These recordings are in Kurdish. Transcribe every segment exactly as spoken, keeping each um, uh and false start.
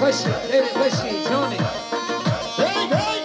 Beşî, erê, beşî, canê. Hey, hey!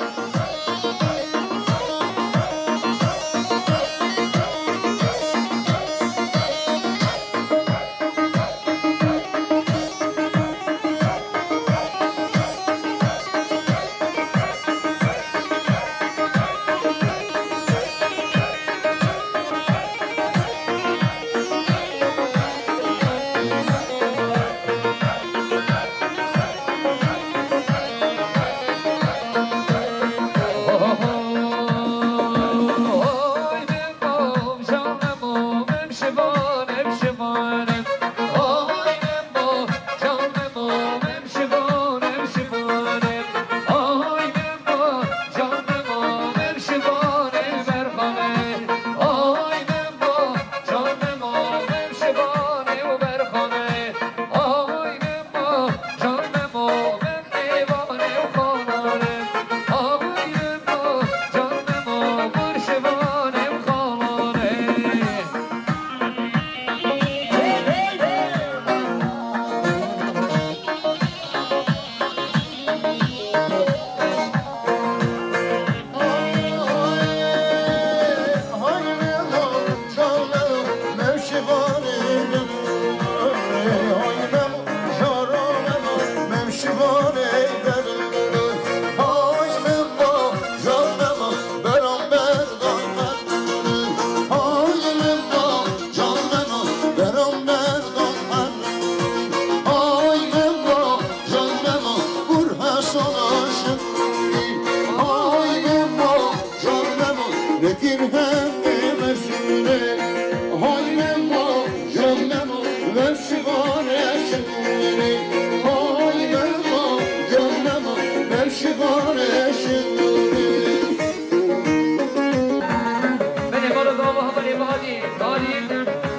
Belê, bala dava hevalê Bahadî, Bahadî,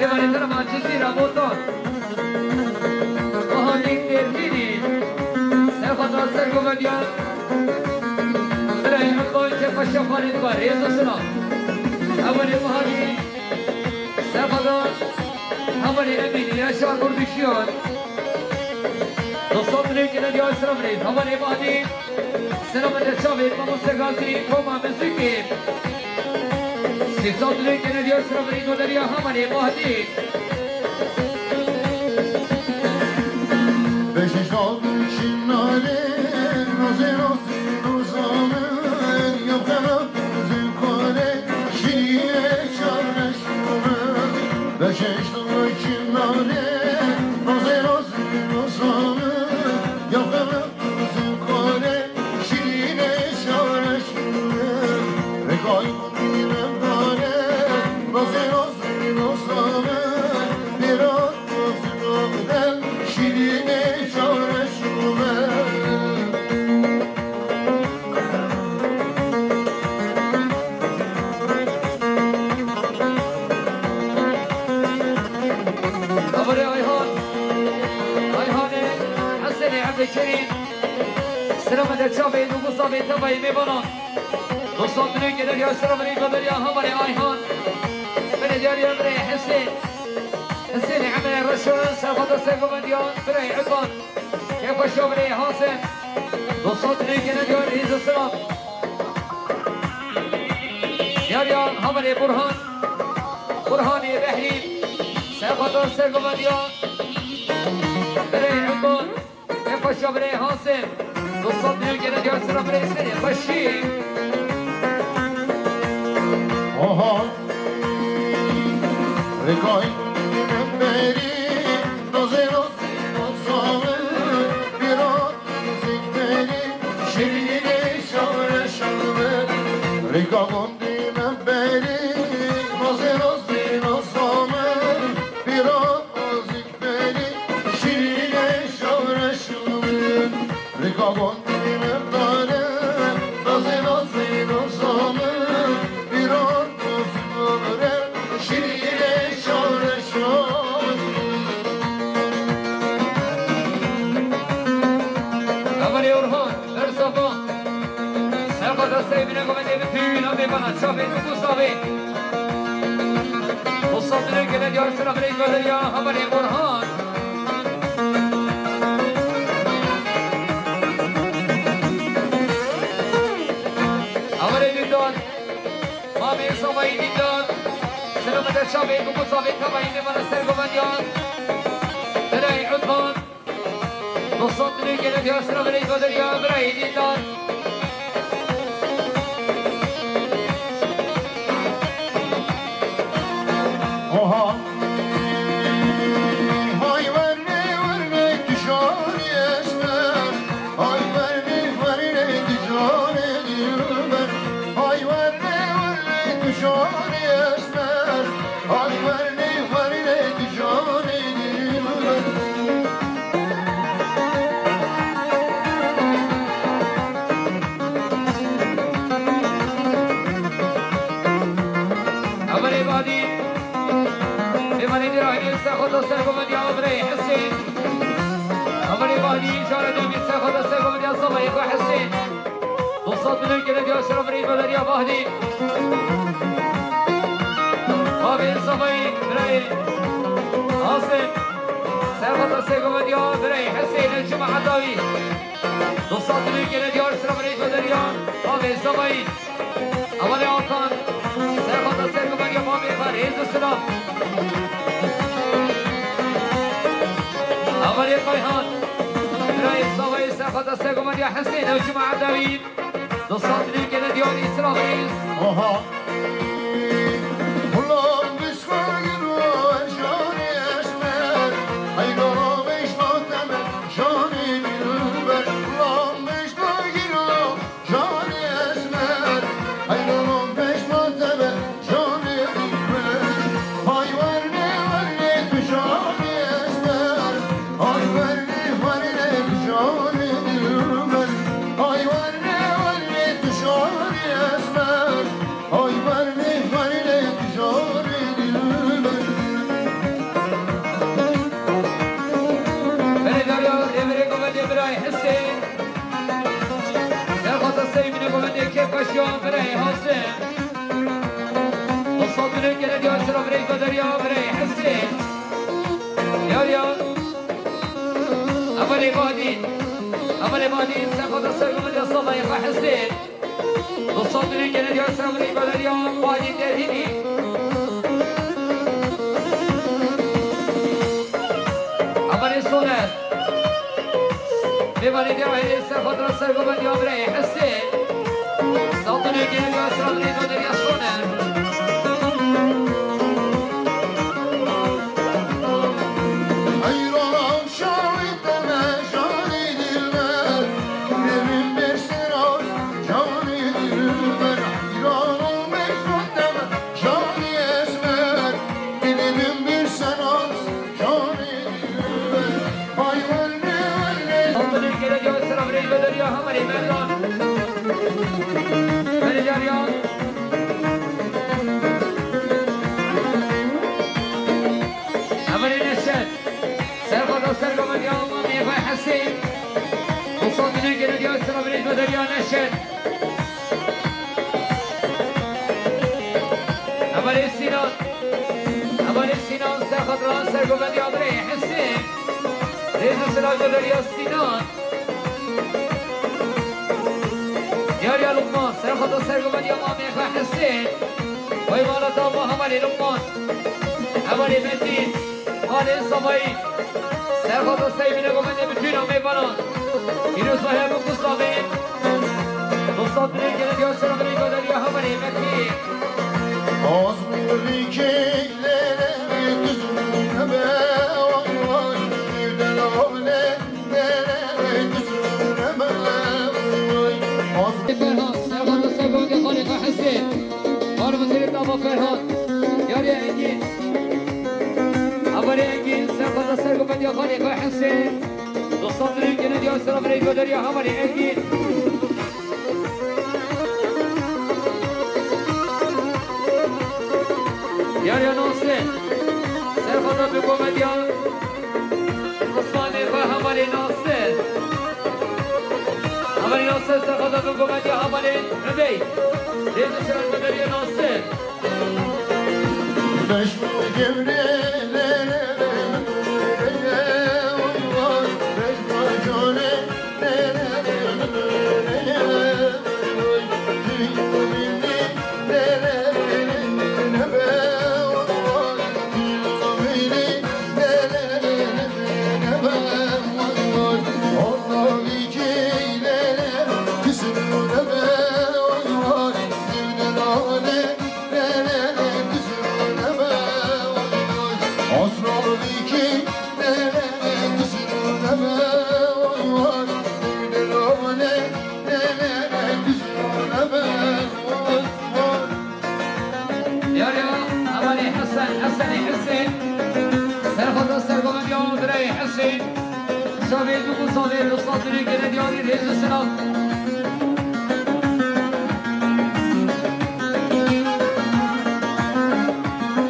êvarê te re ma Cizîra, Botan. Bahadî Mêrdînî, serxwata ser govediyan, birayê min Bahadî Kefa Şaxanê diba, rêz û silav. Hevalê Bahadî, serxwata hevalê Emînî, Yaşar Kurdişiyan. Dostan dilê gene diya silav rêz, hevalê Bahadî. Selamete çavê mamoste Gazî, koma mizîkê. Sî sal dilê gene diya silav rêz, do deriya hevalê Bahadî. Beşeş dal çinarê, nazê nazê nazanê, ya xera zî karê, şîrînê çareş. Beşeş dal çinarê, nazê nazê nazanê, ya xera zî karê, şîrînê çareş. Rêkay Hevalê Ayhan, Ayhanê, Hesenê Evdekerî, silamete çavê nû, mizavê tevayê mêvanan. Dostan dilê gene diya silav rêz, do deriya hevalê Ayhan. Belê, diyariya birê Hesên. Hesênê Emre Reşo, serxwata ser govediyan, birayê Ikan. Kefa şa birê Hasim. Dostan dilê gene diya rêz û silav. Diyariya hevalê Burhan. Burhanê Behrî. Serxwata ser govediyan, birê Ikan. Kefa şa birê Hasim. Dostan dilê gene diya silav rêz, Hesênê Xweşî. Oha. Rêkay min berî, nazê nazê nazanê, bira zîkterî, şîrînê şare şare. Rêka gondî min berî, nazê nazê nazanê, bira zîk Berî şîrînê şare şûrê, rêka gondî min dare, nazê nazê nazanê, bîran nazê nazanê, şîrînê şare şûrê. Hevalê Orhan, Bersafa, serxwata ser bîne govendê bi tûyîna mêvana çavê nû bû savê. Dostan dilê gene diya silav rêz, do deriya hevalê Orhan. Şabê, bu musafê tavayî mêvana sergovendiyan. Birayê Utman. Dostan dilê gele diyar sıra birayê Baderiya, birayê Hêdî Dîdar. Oha. Hay werne werne tu şanî esmer. Hay werne werne tu şanî dilber. Hay werne werne tu şanî esmer. Hay werne werne tu şanî dilber. Amerê Badî. Mêvanê dîrahînê ser xwe da ser govendiya birayê Hesên. Amerê Badî, cara demî ser xwe da ser govendiya zavayê xwe Hesên. Dostan dilê gele diyar sıra birayê Baderiya Badî. Bavê zavayê birayê Asim. Ser xwe da ser govendiya birayê Hesên el Cuma Edawî. Dostan dilê gele diyar sıra birayê Baderiya. Bavê zavayê. Amerê Altan, ser xwe da ser govendiya bavê xwe, rêz û silav. Amerê Kayhan, birayê zavayê ser xwe da ser govendiya Hesên ew Cuma Edawî. Dostan dilê gele diyar îsra rêz. Oha. Xulam bişka giro şanê esmer. Ay garo bişka teme şanê dilber. Xulam bişka giro Şanê esmer, heyranan peşman te be, şanê dilber. Hay werne werne tu şanê esmer, hay werne werne tu şanê dilber. Hay werne werne tu şanê esmer, hay werne werne tu şanê dilber. Belê Derya, Demirê Govendê Birayê Hesê. Serxwata Seymîne Govendê Kêfxweşiya Birayê Hasim. Dostan dilê gele diyar sira Birayê Baderiya Birayê Hesê. Yar yar. Emelê Badî. Emelê Badî, serxwata ser Govendê Salayê Xwe Hesê. Dostan dilê gele diyar sira Birayê Baderiya Badî Derhînî. Emelê Soner. Mêvanê diyar hêlê ser xwe dira ser Govendê Amireyê Hesê. Saltanê gêrê ya sira Amireyê Baderiya Soner. Heyran şawî te me şanî dilber. Derin bir sıra şanî dilber. Heyran olmuş te me şanî esmer. Derin bir sıra Şanê dilber, hay werne werne. Altınê gele diyar sira Amireyê Baderiya Hamerê Merdan. Belê diyar ya. Amirê Neşet. Serxwata ser Govendê Amireyê Hesê. Dostan dilê gele diyar sira Amireyê Baderiya Neşet. Amirê Sinan. Amirê Sinan, serxwata ser Govendê Amireyê Hesê. Rêz û silav ji Baderiya Sinan. Diyar ya Luqman, serxwata ser Govendê Mamê xwe Hesê. Vay mala dava Amirê Luqman. Amirê Metîn. Halê Sabayî. Serxwata Seymîne Govendê bütün mêvanan. Pîroz ve hemû kustavê. Dostan dilê gele diyar sira Amireyê Baderiya Hamerê Mekî. Azmîrî kêlere tuzûne be, vay, delale, lere tuzûne be, vay. Azmîrî Ferhan, serxwata ser Govendê Xalê Xwe Hesê. Xanimê Zêrê Dava Ferhan. Yarê Engîn. Amirê Engîn, serxwata ser Govendê Xalê Xwe Hesê. Dostan dilê gele diyar sira Amireyê Baderiya Hamerê Engîn. Yar ya Nasir. Serxwata bi Govendê Osmanê xwe Hamerê Nasir. Hamerê Nasir, serxwata bi Govendê Hamerê Ribey. Rêz û silav ji Baderiya Nasir. Savê dostan dilê gele diyarî rêz û silav.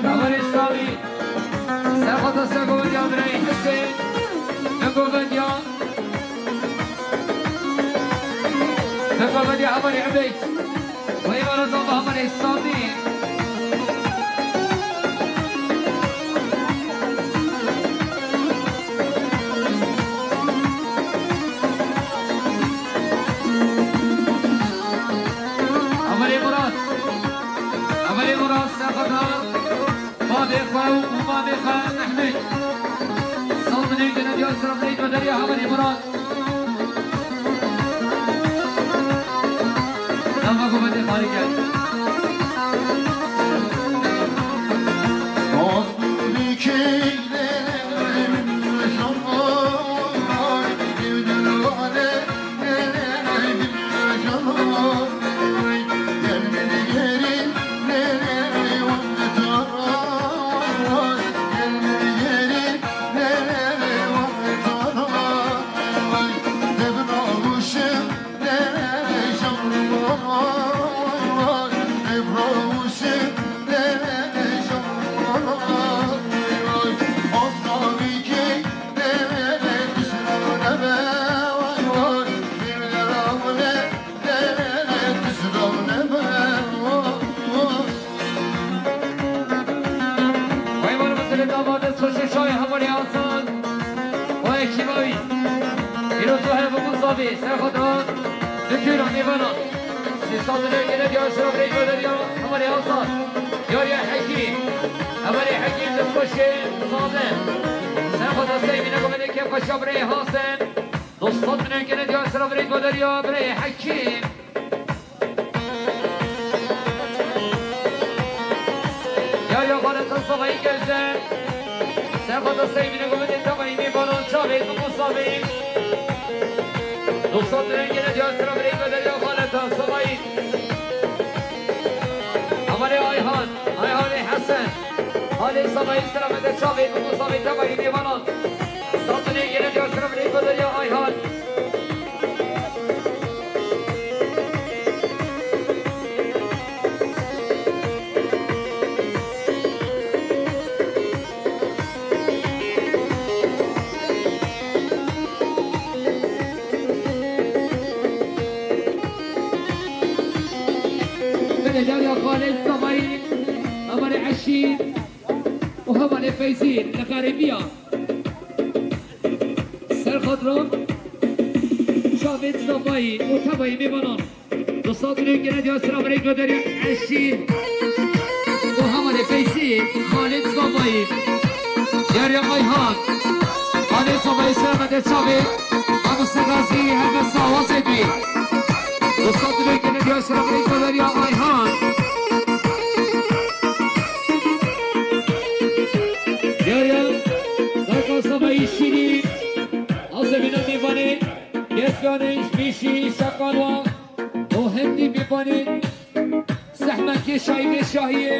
Hevalê Savî, serxwata ser govediya birayê Husên, min govediya, min govediya hevalê Ubeyd. Wê îmana zava hevalê Savî. Hevalê Murat. Hevalê Murat, serxwata bavê xwe û mamê xwe Mehmûd. Sazînê gele diyar sira birayê Bederiya hevalê Murat. Nava govendê xarî kerd. Vay var mı sene damat, soşe şahi hamari alsan. Vay ekîba wî. Îro tu heye bû savê, serxwata dikir a mêvanan. Sê sal dilê gele diyar sira birê Bederiya, hevalê Hasan. Diyariya Hekîm. Hevalê Hekîm destxweşê sazin. Serxwata sey mîne govendê kêfxweşa birê Hasan. Dostan dilê gele diyar sira birê Bederiya, birê Hekîm. Yar ya xaleta Savayî Kevser. Serxwata sey mîne govendê tevayî mêvanan çavê tu savê. Dostan dilê gele diyar sira birê Bederiya xaleta Savayî. Hevalê Ayhan, Ayhanê Hesen. Halê Savayî sira mede çavê tu savê tevayî mêvanan. Dostan dilê gele diyar sira birê Bederiya Ayhan. Belê dariya Xalid Savayî, hevalê Eşîr û hevalê Feyzî li xerîbiya. Serxatra Çavên Savayî û tevayî mêvanan. Dostan dilê gele diyar sira birê Bederiya Eşîr û hevalê Feyzî Xalid Savayî. Diyariya Ayhan. Xalid Savayî sira mede çavê. Mamoste Gazî helbesta wazê bî. Dostan dilê gele diyar sira birê Bederiya Ayhan. Diyariya Dayka Savayî Şîrî. Azebîna mêvanê, Gesganê, Îşbîşî, Şakalwa, Muhemdî mêvanê, Zehmekê Şahîdê Şahiyê,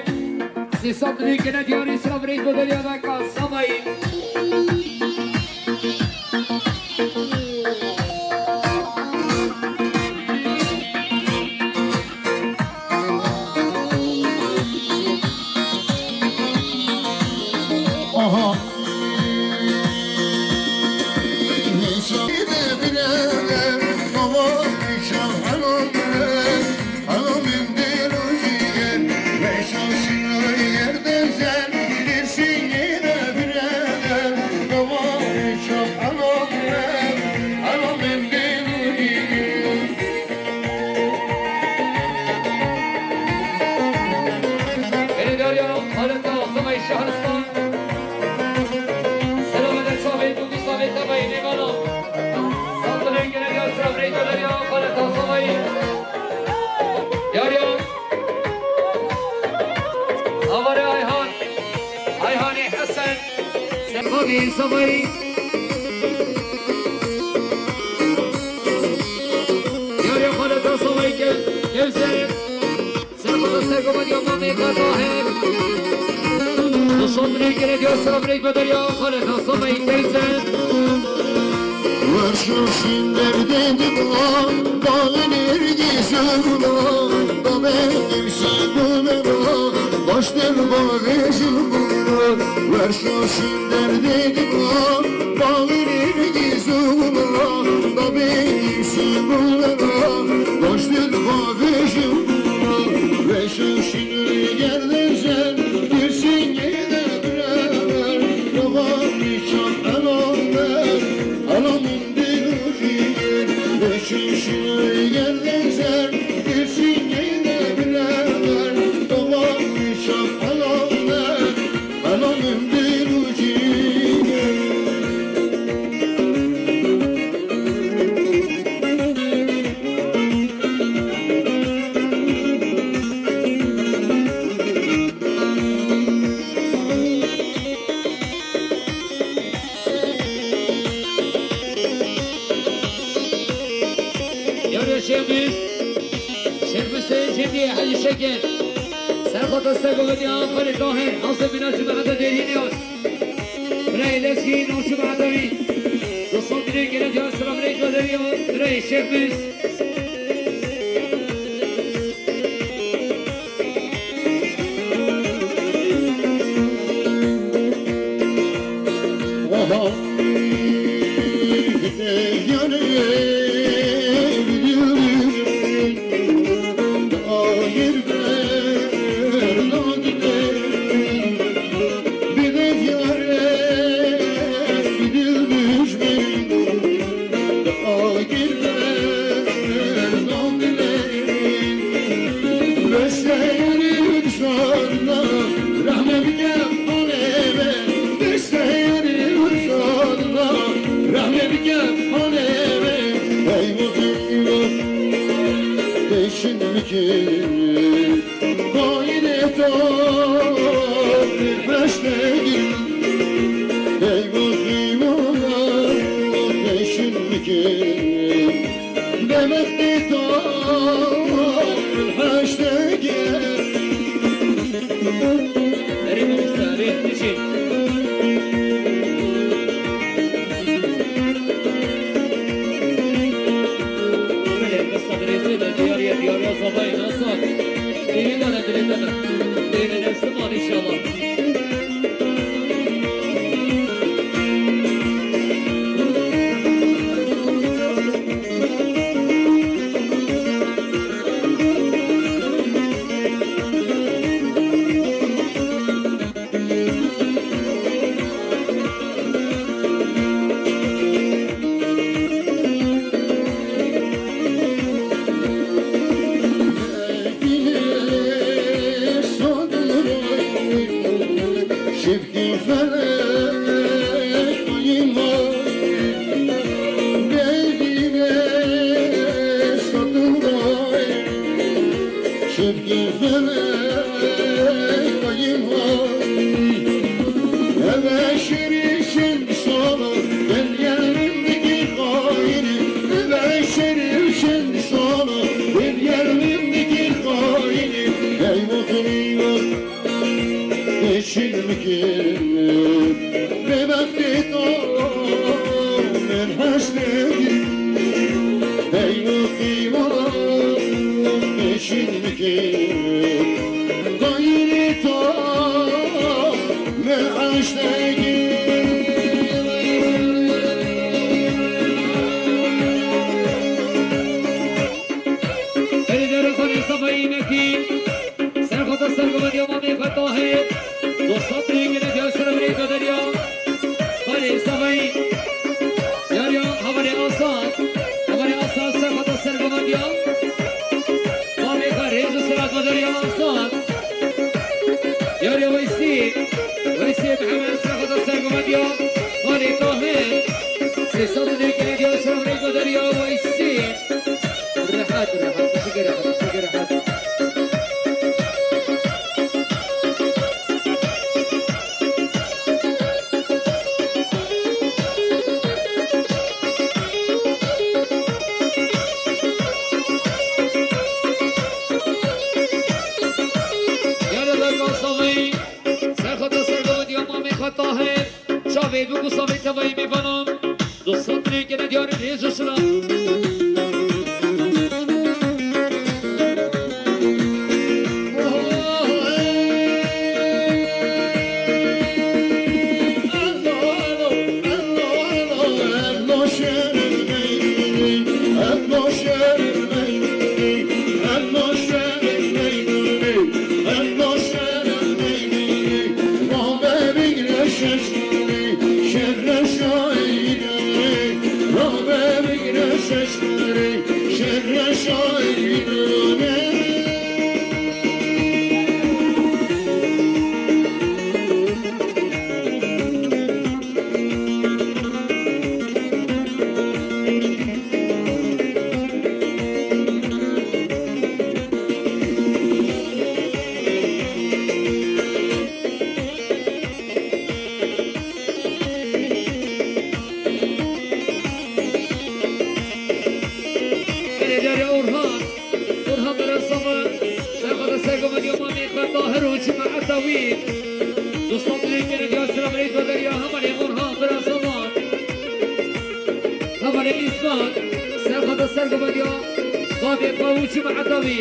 sê sed dilê gele diyarî sira birê Bederiya Dayka Savayî. Aha. Belediya Haleta Savayî Şahristan. Selamete çavê tu, savê tevayî mêvana. Sazilê gele ya sira birê Bederiya Haleta Savayî. Yariya. Avare Ayhan. Ayhanê Hesen. Sebabi Savayî. Yariya Haleta Savayî Kev-, Kevser. Serxwata sergovaniya mamê Qerdahe. Dostan dilê gele diyar sira birê Bederiya Haleta Savayî Kevser. Verşoşin derdê dibla, daxê nergîs û gula, da be hemşî gulera, baş der bavêj û gula. Verşoşin derdê dibla, daxê nergîs û gula, da be hemşî gulera, baş der bavêj û gula. Verşoşin li gerdê zer, girsîngê de birever, bava nîşan elaver. Ala min dîl û jîr, beşîşî geldi ser, girşî geyde birever, dola şaf ala ner, ala min dîl û jîr. Yarê Şêxmîs, Şêxmîsê Cêdî Hecî Şekir. Serxota Segovediya Xalê Tahir, Hewsê Mîna Cumhuriyeta Derînê. Birayê Lezgî, Navşu Mehdawî. Dostan dilê gelek ya selam reyka deriya, birayê Şêxmîs. Demekte to haştege. Erê mamosta, erê, diçin. Belê, qista dirêjê de diyariye, diyariya zavayê nasat. Dêrê dane dilê te de. Dêrê nefsiman inşallah. Peşin mikim, bebextê to min heşt nekir. Hey, wexî wala, peşin mikim, dayirê to min heşt nekir. Erê dere xanê Sefayî Mekî. Serxweta sergovendiya mamê xwe Tahir. Dostan tê gelek ya şeref rê vederiya. Xalê Sefayî. Yariya hevalê Asad. Hevalê Asad serxweta sergovendiya mamê xwe rêz û selat vederiya Asad. Yariya Weysî. Weysî Mihemed serxweta sergovendiya Xalê Tahir. Sê sed û neh gelek ya şeref rê vederiya Weysî. Rehat, rehat, bişike rehat, bişike rehat. Yare derga savayî, serxweta sergovendiya mamê xwe Tahir, çavê bû ku savê tevayî mêvanan, du sed Gene diyarê rêz û silav. Belediye Orhan, Orhan Berasaman, Serxada Sergomediya Mamê Xwe Tahir û Cemaeta wî. Dostan dilê gene diya selamê Xwe deriya hevalê Orhan Berasaman. Hevalê Îsmaîl, Serxada Sergomediya Mamê Xwe û Cemaeta wî.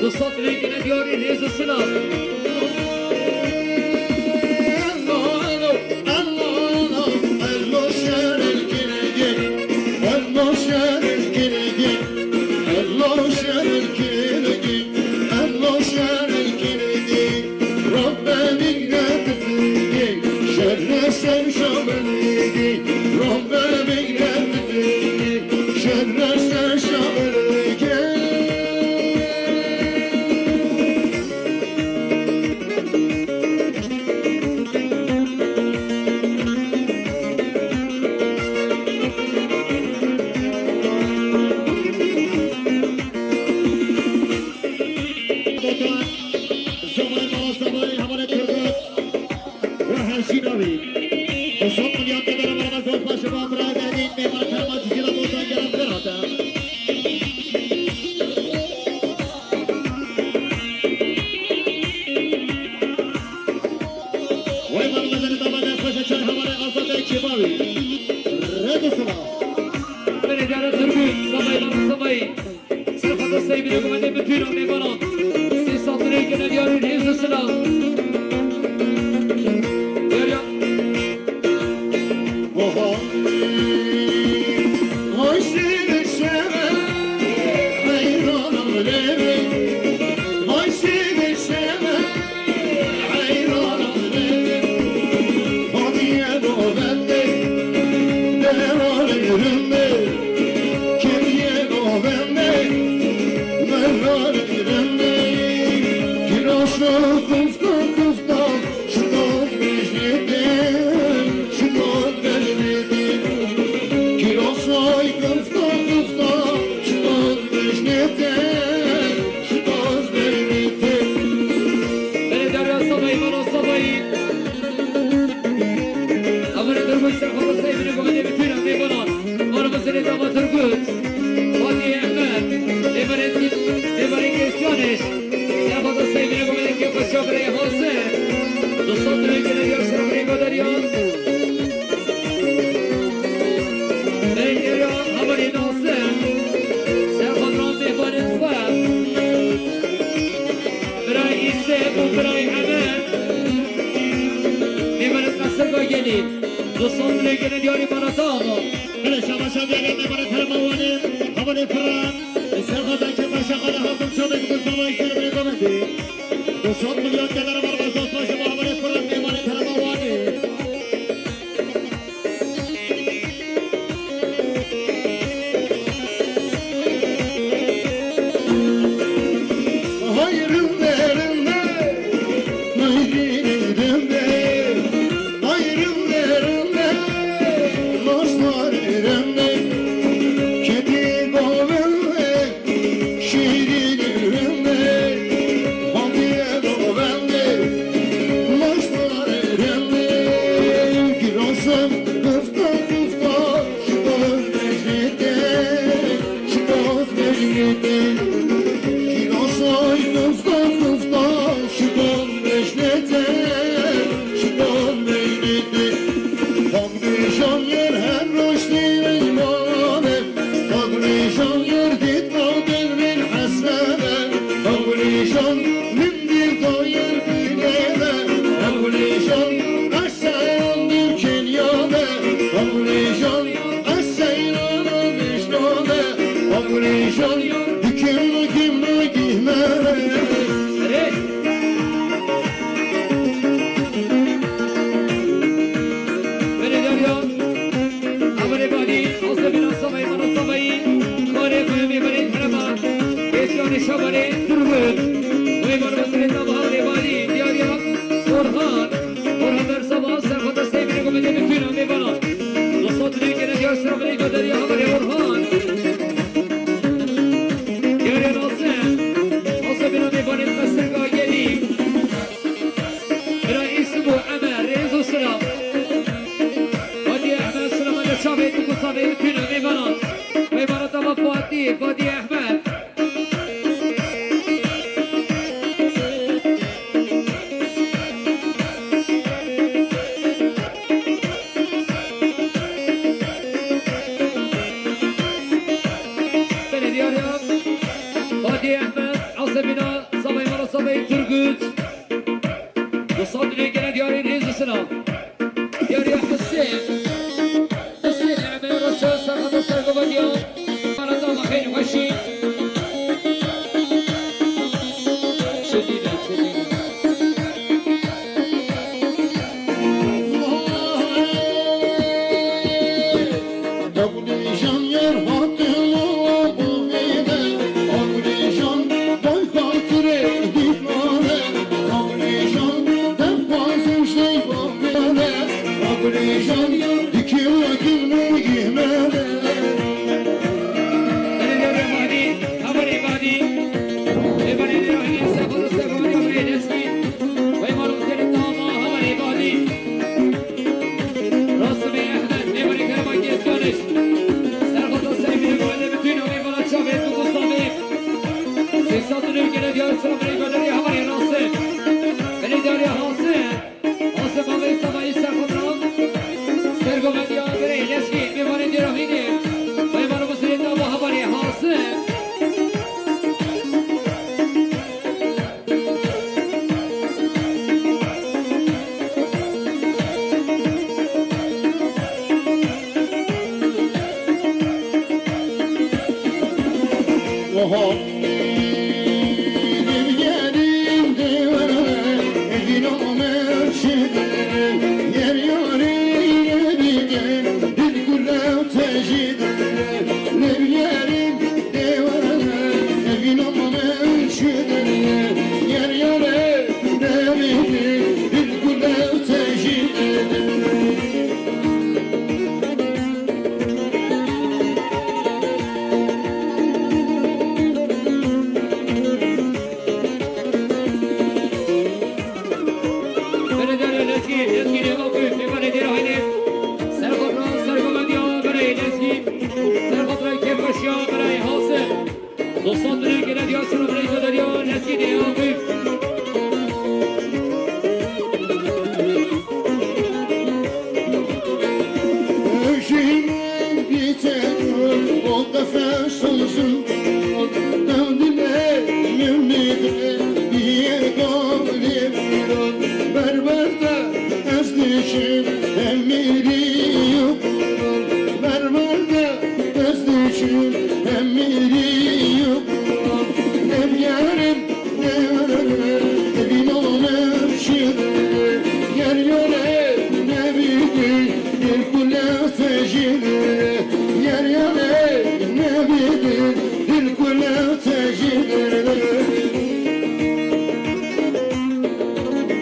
Dostan dilê gene diyarê rêz û silav. Zobayê mala Zobayê hevalê Turgut. Ve her şey navî. Dostan milyon kadar mala Zofpa şema bira gelin. Memar Karma Cizîra Botan gelen Ferhat'a. Vay bana mezeli damat, dest başı çay, havale azade çebavi. Redo sıra. Beni diyara Turgut, Zobayê mala Zobayê. Serxada Seyvînê gumendê bi tûyra mêvanan. Sê sed lirê gene diyarî rêz û silav. Diyariya. Oho. Hoşê şeve, heyranım leve. Hoşê şeve, heyranım leve. Hadiye govende, deranım rümbe. Kediye govende, merranım rümbe. Kiroşo kufta kufta, şutan mecnete, şutan mecnete. Kiroşo kufta kufta, şutan mecnete, şutan mecnete. Bere derya Sabayî, bana Sabayî. Amine Turgut Serxada Seyvînê gumendê bi tûyra mêvanan. Mala mezele damat Turgut. Fatih Ehmed. Mêvarê, mêvarê Kêsyanêş. Serxada Seyvînê gumendê kê xwe şa birayê Hasin. Dostan dilê gene diyar ser birayê Goderiyan. Berê diyara hevalê Nasim. Serxada mêvanê xwe. Birayê Îsê û birayê Emin. Mêvanê Qesirga Gelî. Dostan dilê gene diyarî mala dama. Bele şabaşa diyarî mêvanê Terema Wanê. Hevalê Firan. Serxada kê xwe şaxada Hasim Çamê, bi Mustafa Îsê birê gomendê. Dostan milyon kadar mala Zofpa şema hevalê Firan, mêvanê Terema Wanê. Şabanê Turgut. Wê bana sirê nava Rêvanî, diyariya Orhan. Orhan Bersaba, serxwata Seyfî Komedya Bitûna Mêvana. Dostat Dûnê gene diyar sira Belê Gadariya Havarê Orhan. Diyariya Nasir. Nasir bina Mêvanê Mesirga Gelî. Bira Îsim û Emer, rêz û silam. Fatî Ehmed, silama de çavê tu ku savê tu ne, mêvana. Mêvana tava Fatî, Fatî Ehmed. Belediye Fatî Ehmed, Asebîna, Savay Mala, Savay Turgut. Di sed lê gene diyarê rêz û silam. Diyarê Husên. Husên Ehmed Roşan serxwata sergovetiya. Bana dama xeyr xweşî. Şedîne, şedîne. Abrîjan yar hatin û bûvîne, abrîjan bay xatirê dîtmane, abrîjan dexwazin şey bavêne, abrîjan dikî û dîn û gîmene. Erê, erê, Vadî, Havarê Vadî. Ê, Vadî, Vadî, Sefa, Sefa, Vadî, Vadî, Eski. Vay, Maruf, Selim, Dama, Havarê Vadî. Rasimê Ehmed, mêvanê kerema Gêzgaliş. Serxwata Seymînê Muhallê Bitûn, mêvana çavê tu Gustafê. Sêsad û newî gele diyar, selam aleykum, derê Havarê Rasim. Belê derê Hasim. Hasim bavê Savayî serxwata. Sergovetiya berê Lezgî, mêvanê dêra Hînê. Vay, Maruf, Selim, Dama, Havarê Hasim. Belediye Lezgî, Lezgî Lêva Kû, Mêvanê Dêra Hînê, Serxwatra, Sergovetiya, Berê Lezgî, Serxwatra, Kêfxweşiya, Berê Hasim. Dostan dilê gele diya sura Berê Gadariya, Lezgî Lêva Kû.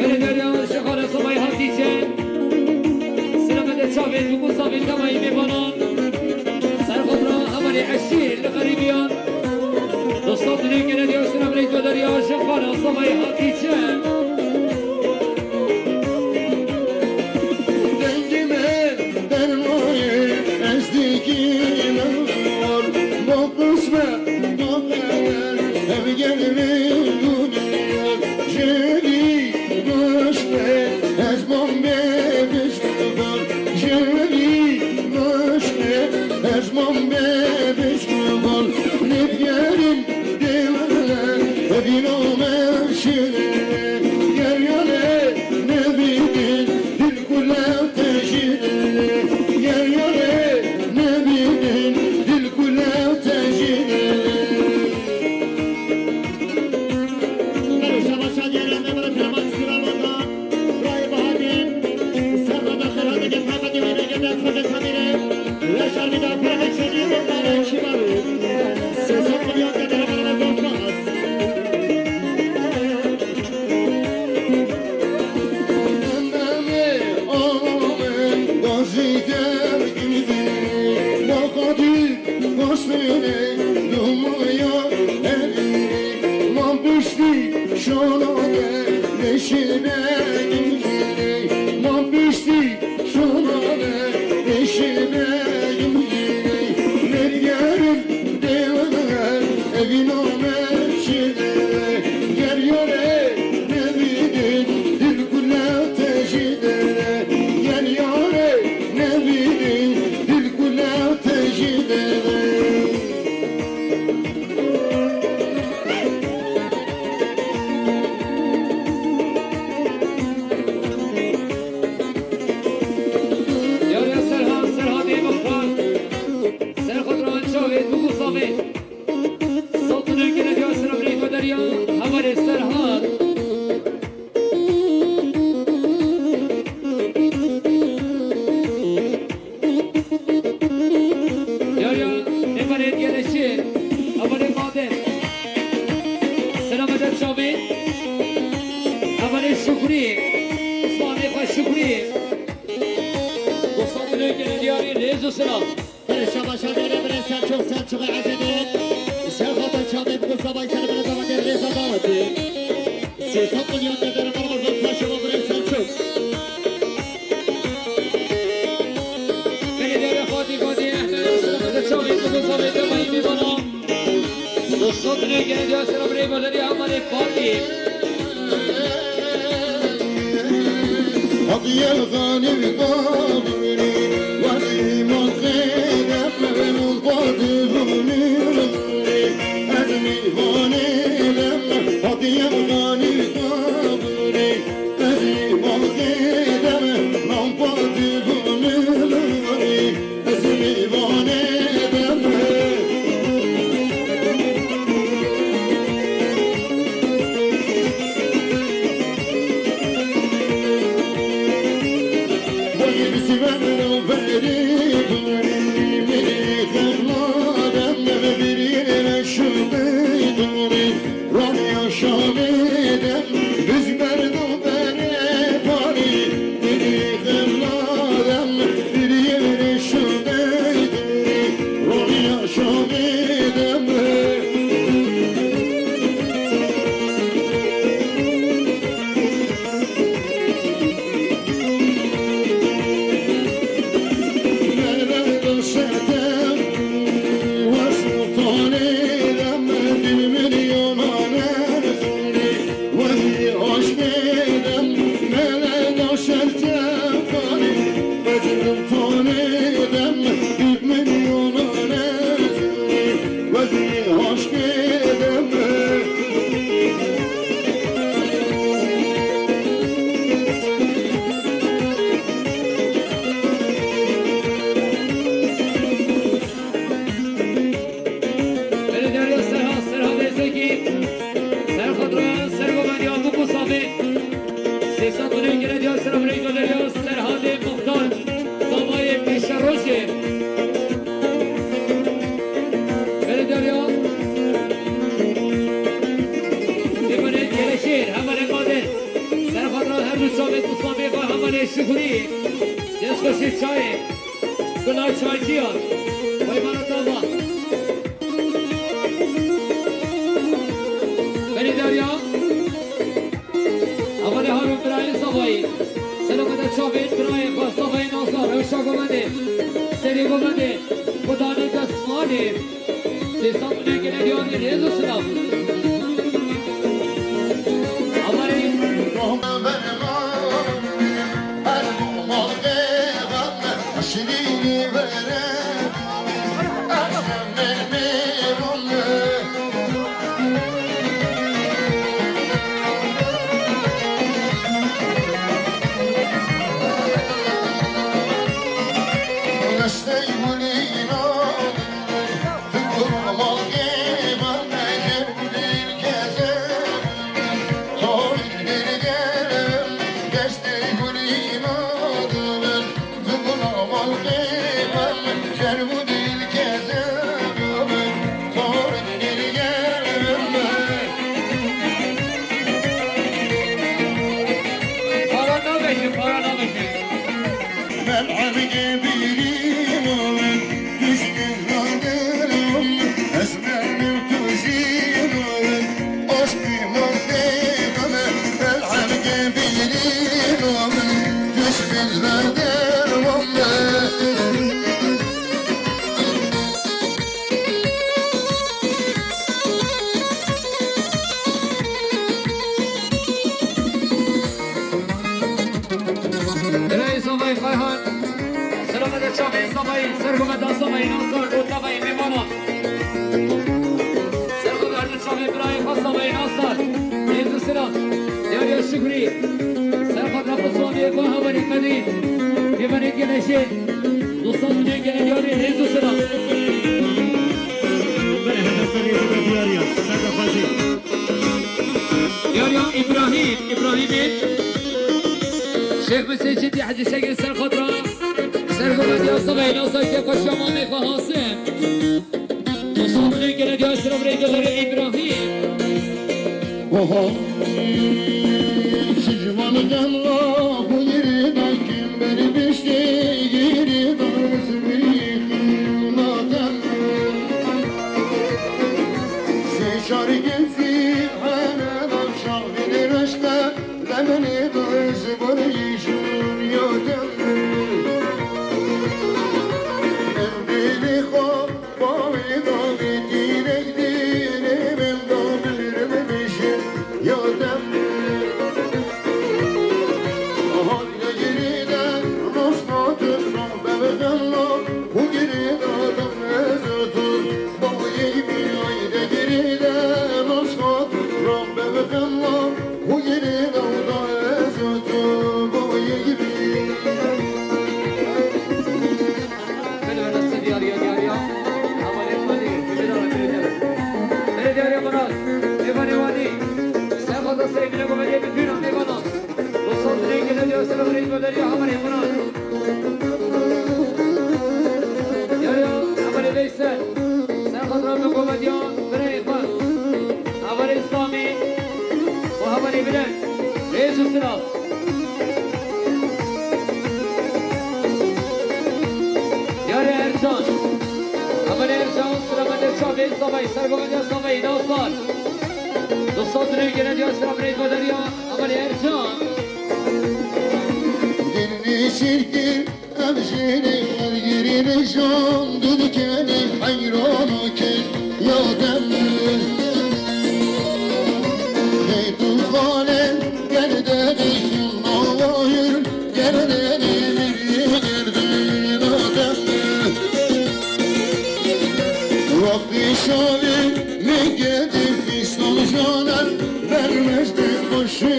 Belediye Şexane Sobayî Hatîçe. Selametê çavê tu ku savê temayî mêvanan. Serxwatra Havarê Eşîr li xerîbiyan. Dostan dilê gele diya selametê tu derya Şexane Sobayî Hatîçe. Dengê me dermanê ez dikî min war. Bo qismet, bo qeder, ev gel vê dûniyê. Ji vî goştê ez bom bê piştvan. Ji vî goştê ez bom bê piştvan. Lê digerin dêwele, evîno me şirin. Sine dumaya evine, ma piştî şona de leşine gimgine, ma piştî şona de leşine gimgine, mergerin dewine evina me şide, ger yare nebidin dil kule tejide, ger yare nebidin dil kule tejide. Yar ya Serhat, Serhatê Muxtar. Serhat Rançavê, Dugusavê. Saltın öykene diyor sıra Breyko Derya. Havarê Serhat. Ya, ya, êvarê geleşê, êvarê maden. Selamete çavê. Êvarê Şukrî. Osmanê xwe Şukrî. Dostan dilê gele diyarî rêz û selam. Bire şaba şabê re bire Selçuk, Selçukê Ezedê. Ser xata çavê bi Gustava Serê bire davatê rêza davatê. Sê sed milyon de dere barbazan paşa bire Selçuk. Belediye Fatih Fatih Ehmed Aslan da çavê Gustava Serê bana. Dostum ne geldi asra bre badari amare Fatih. Hadi yel gani babri, wadi maqedem min qadi buni, ez mivanê dem, hadi yel gani babri. Ez ê bavê dem, nan padi bû min, ez ê mêvanê dem. Vay bi siven berê dûrî, mêrê xemla dem, birî reşûdê dûrî. Raniya şavê dem, biz berdo berê parî, diri xemla dem, diri yevre şûdê dûrî. Raniya şavê dem. Belediye Serhat, Serhat Ezeki, Serhat Royan, Serhat Bediya, Buku Sabi, Sesat Belediye Serhat Belediye Serhat Muhtar, Sabayê Pêşerojê. Belediye Êvarê Geleşêr, hevalê Qadir. Serhat Royan, her du çavê Mustafa ve hevalê Şukurî. Destxweşê çayê. Gula çaycîyan. Vay bana tava. Belê derya. Hevalê Harun birayê Savayî. Selamete çavê birayê xwe Savayê Nazar. Rewşa govendê. Serê govendê. Xudanê destvanê. Sê sed milyon gele diyarê rêz û silav. Amarê. Bey Nasar, Rota Bey Memana. Serxwe her du çavê birayê xwe Sabay Nasar. Hêz û silam. Yariya Şukrî. Serxwe Rafet Swamiye xwe hevalê Qedî. Mêvanê geleşê. Dostan û cihê gelê diyarê hêz û silam. Belê, hedef belê, hedef diyariya. Serde xwezî. Yariya Îbrahîm, Îbrahîmê. Şêx Mesîd Cindî Hecî Şegir ser xatra. Ser govendî Asabeyê Nasar ke xweşiya mamê xwe Hasim. Dostan û cihê gelê diyarê sira birê Îbrahîm. Oho. Şijman demla buyurî dakim ber biştê girî dazmî xînatem. Sê çar gezî hene da çavî reşte lemenê daz borî jûn ya dem. Em dîlê xwe Bavê dawê dînek dînê min da birim bişin ya dem. Hayde girî de nasqatin da bevxemla, hu girî de dem ez tu. Bavê bî hayde girî de nasqatin da bevxemla, hu girî de da ez tu. Bavê bî. Belê, belê, ser diyariya, diyariya. Ama ne fani, belê, belê, belê. Belê, diyariya, bana. Mêvanê wadî. Sen fazla sevgili, bu belediye bütün, ne bana. Bu son direk gelen diyor, sen orayı gönder ya, ama ne bana. Diyariya, ama ne Veysel. Sen fazla bu komedya, bire, bak. Ama ne İslami, bu ama ne bile. Reis Üstüne al. Yarê Ercan. Hevalê Ercan, sira me de çavê Savayî, sergovendiya Savayî, Navsar. Dostan dilê gele diya sira birê Goderiya, hevalê Ercan. Dilini çirkin, ev jêrê wergirî rejan, dudkenî heyran kin ya dem. Hey tu xale, gerdeni xunna wayir, gerdeni mirî gerdina dem. Wextê şalê me gedî fîstan janen, bermejde xweşê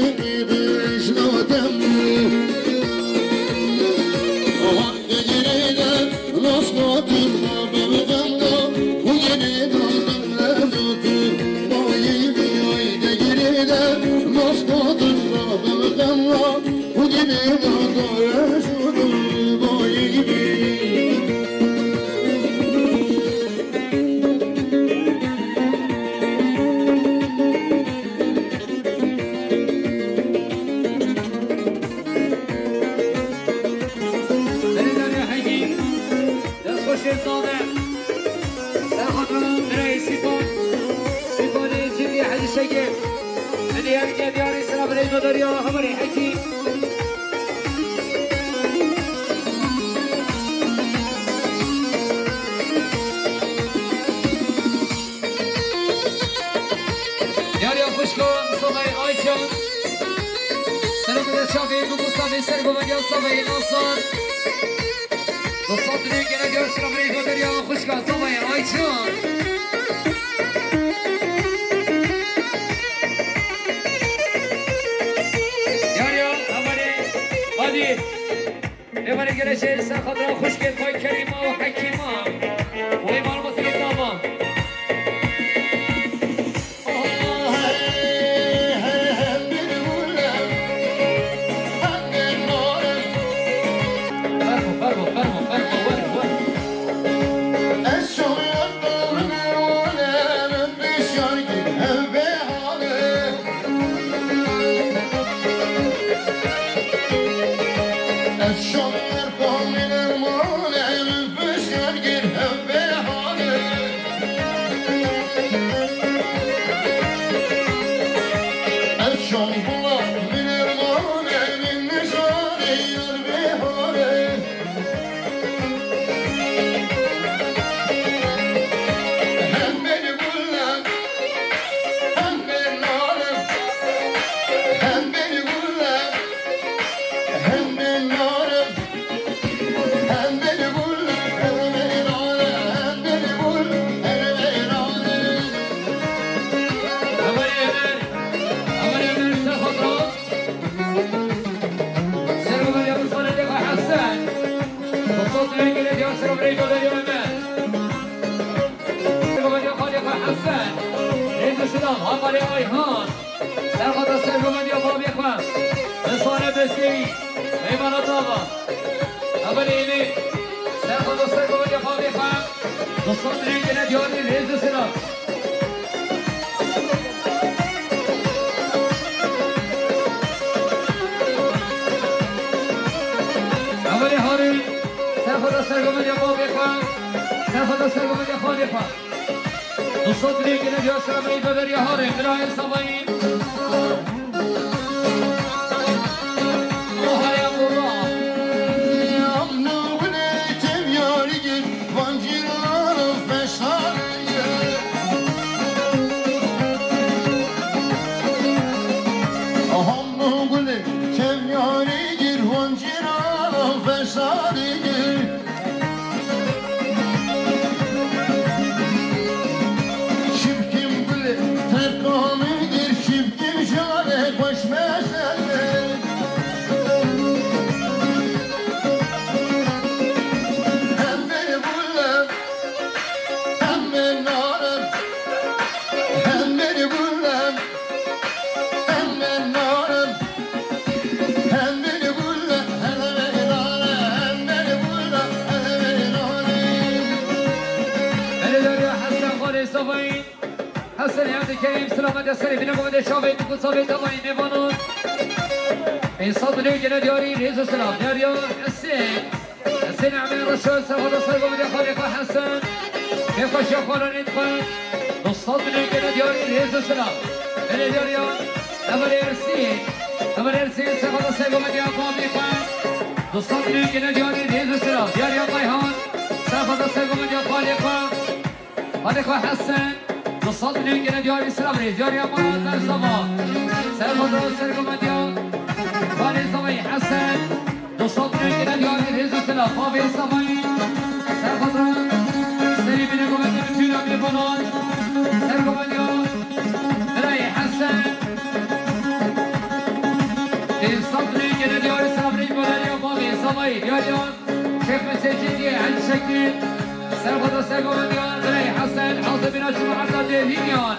bêjna dem. Aha. Destxweşê zane. Serxwedin birayê Sîpan. Sîpanê Cindî Hecî Şegir. Hindî her ke diyarê sera birê Goderiya hevalê Hekî. Diyariya xwişka Mustafayê Aycan. Selamê de çavê Mustafê sergovendiya Savayê Nasar. Dostan dilê gele diyar sira birê Goderiya xwişka Savayê Aycan. Diyariya hevalê Hadi. Êvarê geleşê ser xatira xwişkên xwe Kerîma û Hekîma. Wê malbasî dama. Fermo, fermo, fermo, fermo, were, were. Ayhan, serxweta sergovendiya babê xwe, Risale Bestêwî, Meymana Dava. Hevalê Êmê, serxweta sergovendiya babê xwe, dostan dilê gene diyarî rêz û silav. Hevalê Harun, serxweta sergovendiya babê xwe, serxweta sergovendiya xalê xwe. Dostan dilê gene diyar silav rêz û beriya Harun, birayê Savayî. Şibkim gulê terkanî gir, şibkim jare xweş mesele. Em bêrî gule, em bê nare, em bêrî gule, em bê nare. Belê dariya Hesen xalê Savayî. Hesen ya dikerîm, silamete serê bine, gomede şavê, tu kutsavê tavayî mêvanan. Ê sed milyon gene diyarî, rêz û silam. Diyariya Hesen. Hesen Emê Reşo, serxweta sergovendiya xalê xwe Hesen. Kêfxweşiya xwaranê dixwe. Du sed milyon gene diyarî, rêz û silam. Belê diyariya Hevalê Ersîn. Hevalê Ersîn, serxweta sergovendiya babê xwe. Du sed milyon gene diyarî, rêz û silam. Diyariya Ayhan, serxweta sergovendiya xalê xwe. Xalê xwe Hesen, du sed milyon gene diyarî, silav rêz. Diyariya Mala Derzava, serxweta sergovendiya xalê Zavayî Hesen. Du sed milyon gene diyarî, rêz û silav. Bavê Zavayî, serxweta serî bine govende bi tûna mêvanan. Sergovendiya birayê Hesen. Pênc sed milyon gene diyarî, silav rêz, bo dariya bavê Zavayî. Diyariya Şêx Mesecîdî, Elî Şekîl, serxweta sergovendiya birayê Hesen, Azebîna Cumhuriyeta Dêrhîniyan,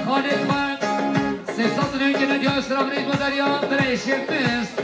xalê xwe, sê sed milyon gene diyar, silav rêz, bo dariya birayê Şêx Mist.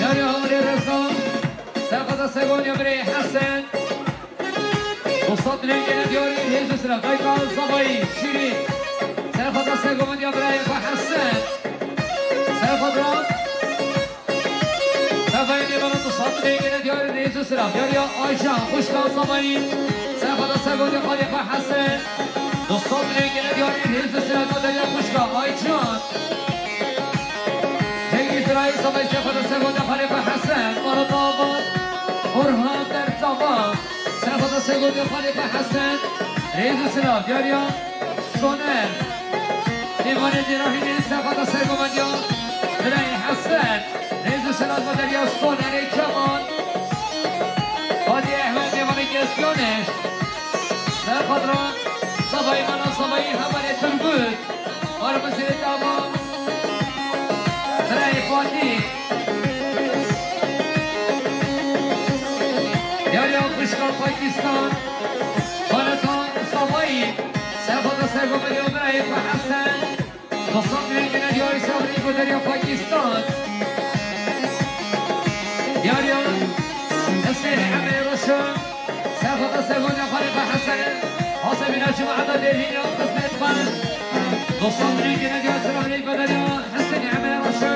Yarê Hamirê Reza, serxweta sergovendiya birê Hesen. Du sed milyon gene diyarî, rêz û silav. Dayka Zavayî, Şîrî, serxweta sergovendiya birayê xwe Hesen. Serxweta Zavayî mêvana, du sed milyon gene diyarî, rêz û silav. Diyariya Ayşe, xwişka Zavayî, serxweta sergovendiya xalê xwe Hesen. Du sed milyon gene diyarî, rêz û silav, bo dariya xwişka Aycan. Cengiz Rais, Zavayî, serxweta sergovendiya xalê xwe Hesen. Mala Dava, Orhan Derzava. Serxweta sergovendiya xalê xwe Hesen, rêz û silav. Diyariya Soner, mêvanê Dêrahînê, serxweta sergovendiya birayê Hesen, rêz û silav, bo dariya Sonerê Kemal. Fatih Ehmed, mêvanê Gesyanê, serxweta Zavayî, Mala Zavayî, Hevalê Turgut. Arabasê dava. Birayê Fatî. Diyariya xwişka Pakistan. Xaleta Zavayî. Serxweta sergovendiya birayê xwe Hesen. Du sed milyon gene diyarî, silav rêz, bo dariya Pakistan. Diyariya Hesên Emê Reşo. Serxweta sergovendiya xalê xwe Hesen. Azebîna Cumhuriyeta Dêrhîniyan, xizmet xwe. Du sed milyon gene diyar, silav rêz, bo dariya Hesên Emê Reşo.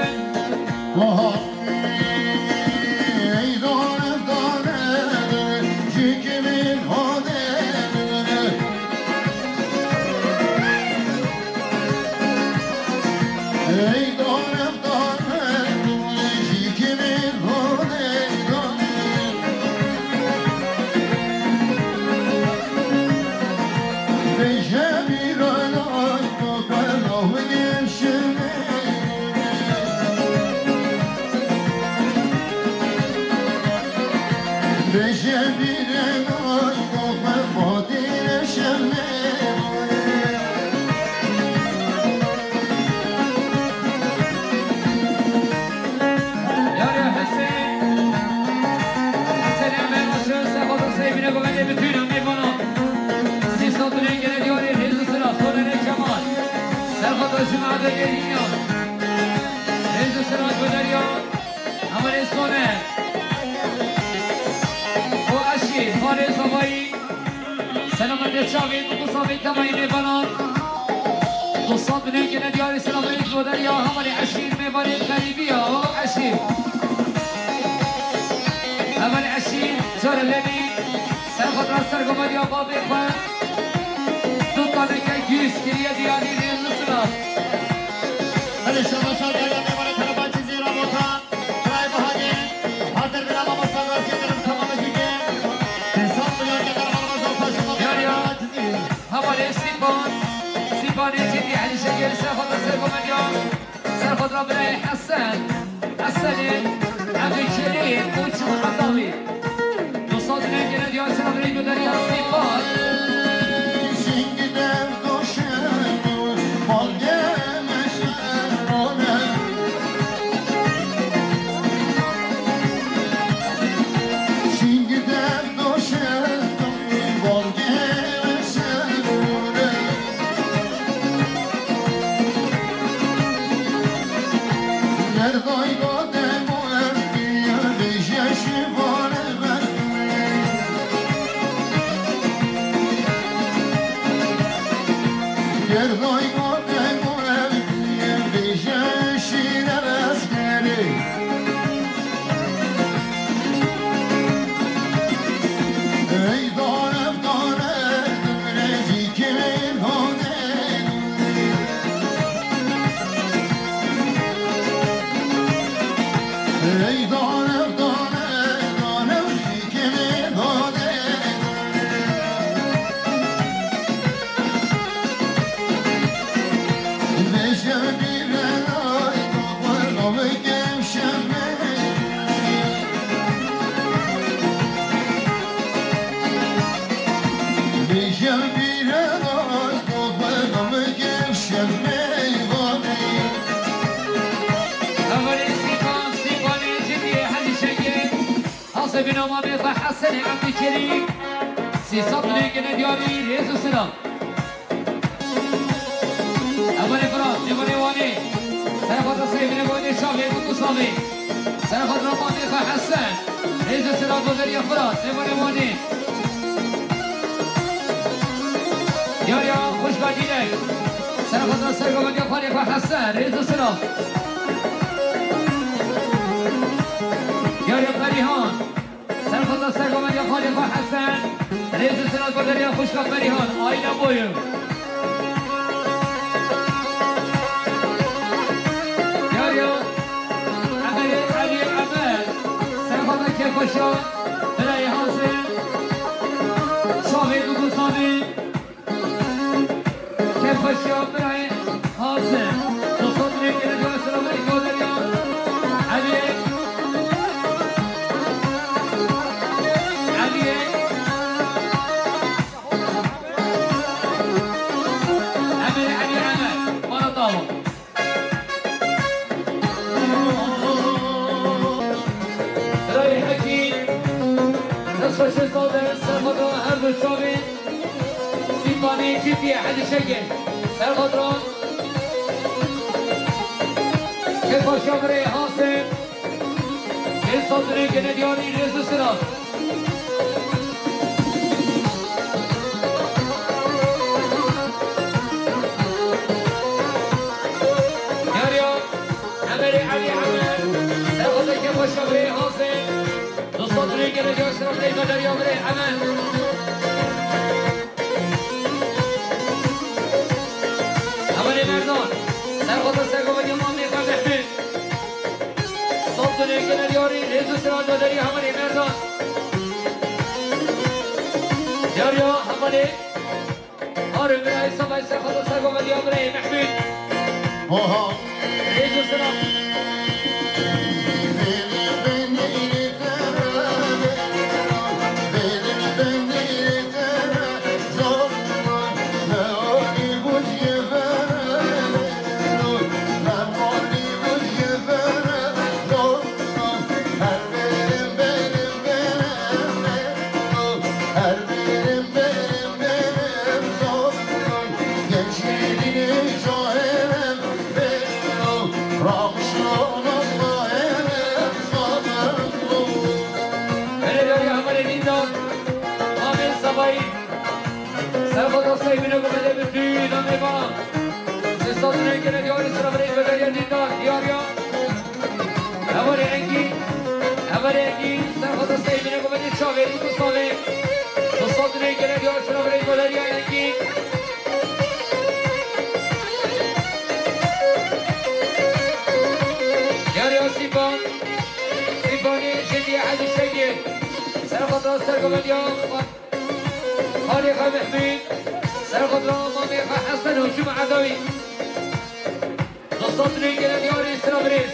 Çavê bi qusavê temayê mêvanan. Dostan, dilê gene diyarê selamê goder ya hevalê eşîr, mêvanê qerîbî ya, o eşîr. Hevalê eşîr, cara lenî, ser xwe ser gomediya bavê xwe. Du taneke gîş kiriye diyarî rê li silav. Belê şabaşa geriya mêvanê Karabacî Zîra Botan. Birayê Bahadê, hadir bira mamosta Gazî Qerim Kama Mezîkê. Pênc sed milyon geder mamosta Paşa Yar ya. Cizîr. Hevalê Sîpan, Sîpanê Cîdî Elî Şengel ser xwe ser gomediya. Ser xwe birayê Hesen, Hesenê, Emî Çelî, Koç Muhammed Alî. Dostan, dilê gene diyar selamê gönderî ya Sîpan. Hevalê Sîpan, Sîpanê Cîdî Elî Şengel. Hasê bîna mamê xwe Hesenê Emdî Çelîk. Sî sed milyon gene diyarî rêz û silav. Hevalê Firat, mêvanê Wanê. Serê xwe da sey binê Wanê şavê bi kusavê. Serê xwe da mamê xwe Hesen. Rêz û silav gozeriya Firat, mêvanê Wanê. Yar ya xwişka Dîlek. Serê xwe da ser gomediya xalê xwe Hesen. Rêz û silav. Yar ya Perîhan. Serxweza sergomediya xalê xwe Hesen, rêz û silav gozeriya xwişka Perîhan, aîla boyu. Yar ya Emelê Elî Emel, serxweza kêfxweşiya birayê Hasim, çavê Dugusanê. Kêfxweşiya birayê Hasim. Dostan, dilê gene dua selamê gozeriya. Eliyê. Eliyê. Emir Elî Emir. Bana dava. Birayê Hekî. Dest xweş, sağ olun. Serxweza her du çavên. Sîpanê Cîtî Elî Şengel. Serxwedran. Kêfxweşiya birê Hasim. Pênc sed milyon gene diyarî rêz û silav. Yar ya Emelê Elî Emer. Serxweza kêfxweşiya birê Hasim. Du sed rêgere göstereyim, derya bire, hemen. Hemen Merdan. Serxweza sergova yaman ne kardeşim. Sot rêgere yarî, rêz û silav derya hemen Merdan. Derya, hemen. Harun birayê Sabay serxweza sergova diya birayê Mehmûd. Oha. Rêz û silav. Belê yarî hevalê Nîndan, Amê Sabayî, ser Diyarî sira birê Bederiya Dîndar, diyariya. Hevalê Engî, hevalê Engî, serxwata Seyîdine Gomedî çavê, Dûkû Samê. Du sed lirê gele diyar sira birê Bederiya Engî. Diyariya Sîpan, Sîpanê Cendî Ezî Şengê. Serxwata Sergomediya Xalê xwe Mehmûd, serxwedra mamê xwe Hesen û Cuma Edawî. Du sed lirê gele diyarî sira birêz.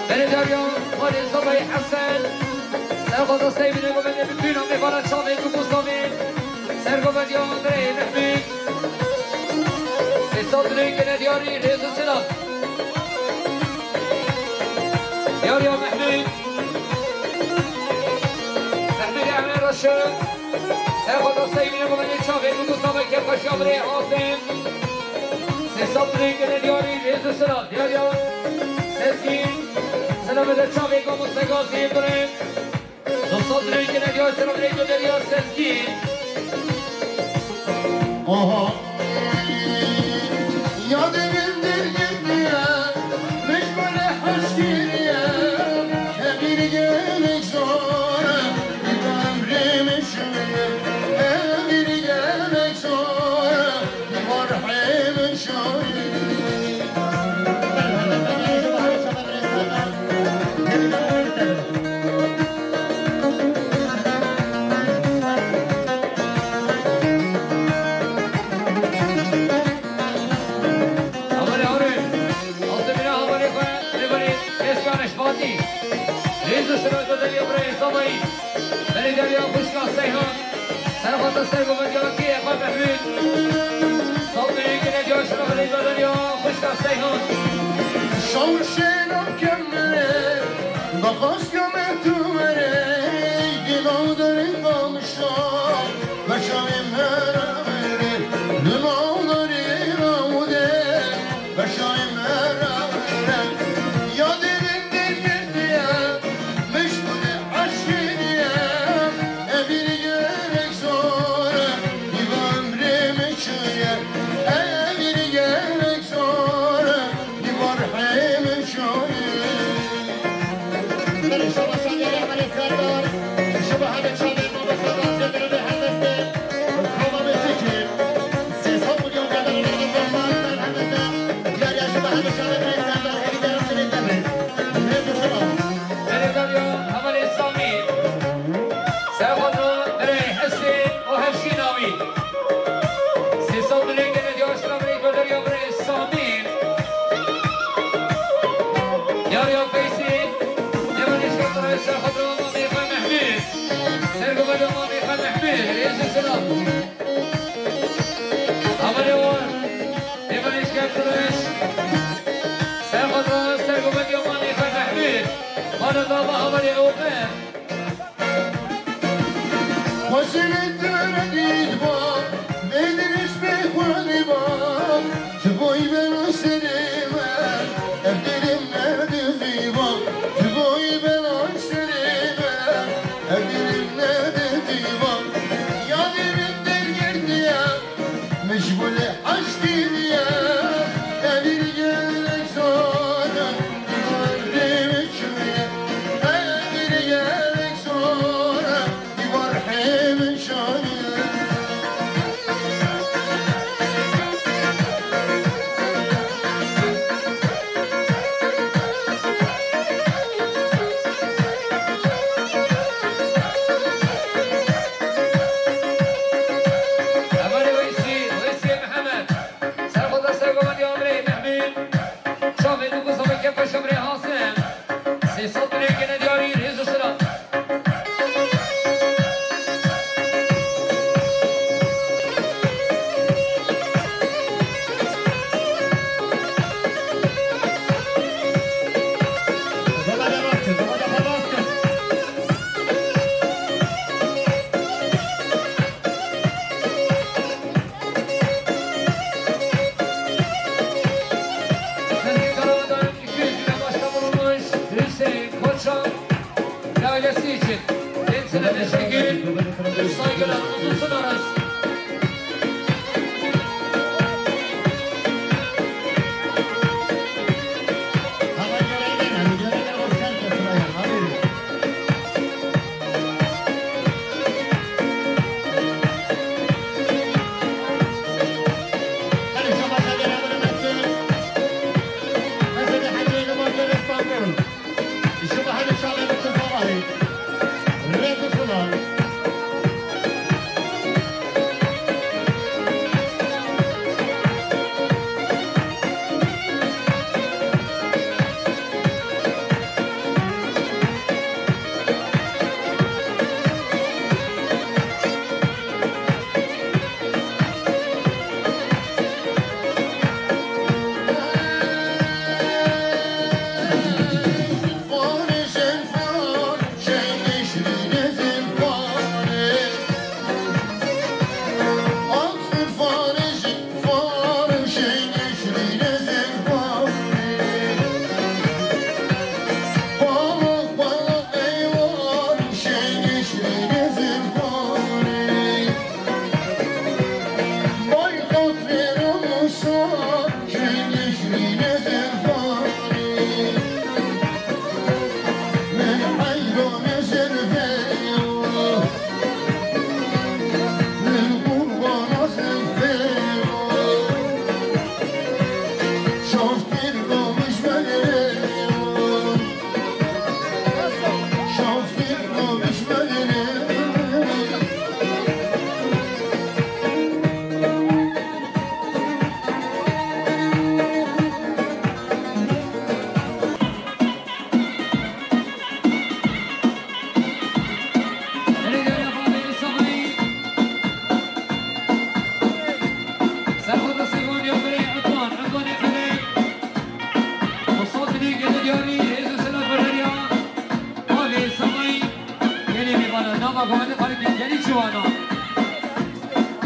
Beledariya Xalê Zebayî Hesen, serxwedra Seyîdine Gomedê bi tûna mêvara çavê Dûkû Samê, sergomediya birê Mehmûd. Sê sed lirê gele diyarî rêz û silav. Diyariya Mehmûd. Mehmûdê Emre Reşid. Serxwedra Seyîdine Gomedê çavê Dûkû Samê kêfxweşiya birê Asim. Sê sed lirê gele diyarî rêz û silav. Diyariya Sezgîn. Silavê de çavê Gomû Segazî birê. Du sed lirê gele diyar sira birê Bederiya Sezgîn. Aha. Yadê min dergirtiye, mecbûrê heskiriye, evîr gelek zor e, îbra emrê min şûye, evîr gelek zor e, îbra rihê min şûye. Hevalê Harun, Asê bîra hevalê xwe, lê berê Keşkan Eşfatî. Rêz û şiref Bederiya birayê Zebayî. Beledariya Xwişka Seyhan. Serxwata Sergomediya kê xwe Mehmûd. Sed lirê gele diyar sira birê Bederiya Xwişka Seyhan. Şawşêna kemere, bexas ya me tu were, dîna derê qalişa, beşa me mera were, dîna derê rawde, beşa me mera were. Yadê min dergirtiye, mecbûrê eşkiriye, evîr gelek zor e, îbra emrê min şûye, evîr gelek zor e, îbra rihê min şûye. Belê, şaba şaniyê Ehmedê Serdar, şaba hebe çavê mamosta Gazi Dere ve helbeste, koma ve fikir, sê sed milyon kadar bir zaman helbeste, diyar ya şaba hebe çavê Serdar, hebe diyar seni deme. Ne bu zaman? Beledariya Hevalê Samî. Serxwedra birê Hesê û Hevşîna wî. Sê sed lirê gele diyar sira birê Bederiya birê Samî. Diyariya Feysî. Dêva nişkeftirê serxwedra mamê xwe Mehmûd. Sergomediya mamê xwe Mehmûd. Rêz û silav. Hevalê wan, dêva nişkeftirê serxwedra sergomediya mamê xwe Mehmûd. Bana dava hevalê Omer. Xweşê min tu re dît ba, vê dirîş bê xwedî ba, tu boy bela serê me, ev dilim nedizî ba, tu boy bela serê me, ev dilim nedizî ba. Yadê min dergirtiye, mecbûrê eşkiriye, evîr gelek zor e, îbra emrê min şûye, evîr gelek zor e, îbra rihê min şûye. Hevalê Weysî, Weysî Mihemed. Serxwedra sergomediya birê Mehmûd. Çavê Dûkû Samê kêfxweşiya birê Hasim. Sê sed lirê gele diyarî rêz û silav. Govendê xalî gelî ciwana.